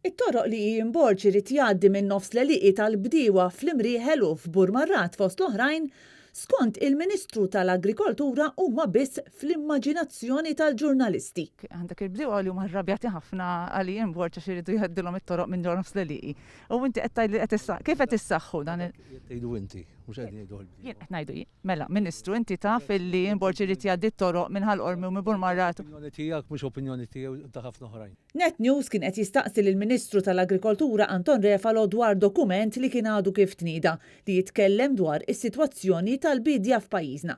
It-toroq li Ian Borg irid jgħaddi minn nofs l-għelieqi tal-bdiewa fl-Imrieħel u f'Burmarrad fost l-oħrajn, skont il-Ministru tal-Agrikoltura huma biss fl-immaġinazzjoni tal-ġurnalisti. Għandek il-bdiewa li huma rrabjati ħafna għal Ian Borg għax iridu jgħaddilhom it-toroq minn ġo nofs l-għelieqi. U inti qed tgħidli qed issa kif qed issaħħu dan il. Qed tgħidu inti, mhux qegħdin jgħiduh il-bdiewa. Jien qed ngħidu jien. Mela, Ministru, inti taf illi Ian Borg irid jgħaddi t-toroq minn Ħal Qormi u minn Burmarrad. Opinjoni tiegħek mhux opinjoni tiegħi u ta' ħafna oħrajn. Net News kien qed jistaqsi lill-Ministru tal-Agrikoltura Anton Refalo dwar dokument li kien għadu kif tnieda li jitkellem dwar is-sitwazzjoni tal-biedja f'pajjiżna.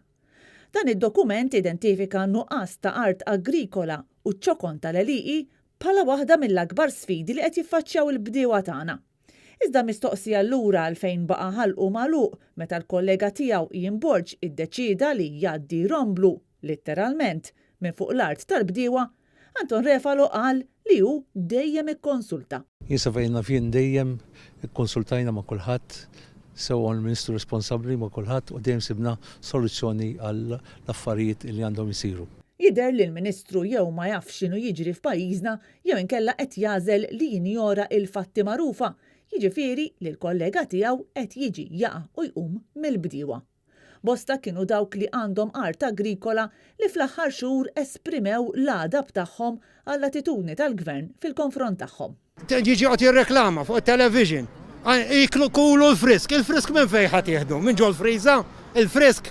Dan id-dokument identifika nuqqas ta' art agrikola u ċ-ċokon tal-għelieqi bħala waħda mill-akbar sfidi li qed jiffaċċjaw il-bdiewa tagħna. Iżda mistoqsi allura għalfejn baqa' ħalqu magħluq meta l-kollega tiegħu Ian Borg iddeċieda li jgħaddi romblu, litteralment, minn fuq l-art tal-bdiewa, Anton Refalo qal li hu dejjem ikkonsulta. Jien sa fejn naf jien dejjem ikkonsultajna ma' kulħadd, sewwa mal-Ministru responsabbli ma' kulħadd u dejjem sibna soluzzjoni għall-affarijiet li għandhom isiru. Jidher li l-Ministru jew ma jafx x'inhu jiġri f'pajjiżna jew inkella qed jagħżel li jinjora il-fatti magħrufa, jiġifieri li l-kollega tiegħu qed jiġi jaqa' u jqum mill-bdiewa. Bosta kienu dawk li għandhom art agrikola li fl-aħħar xhur esprimew l-għadab tagħhom għall-attitudni tal-Gvern fil-konfront tagħhom. Jiġi joqgħod jirreklama fuq it-television. Iklu kulu l-frisk. Il-frisk minn fejn ħa tieħdu? Minn ġol-friża? Il-frisk?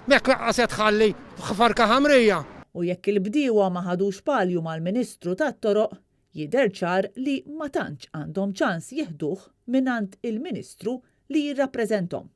M'hekk lanqas qed tħalli farka ħamrija. U jekk il-bdiewa ma ħadux palju mal-Ministru tat-Toroq, jidher ċar li ma tantx għandhom ċans jieħduh mingħand il-Ministru li jirrappreżenthom.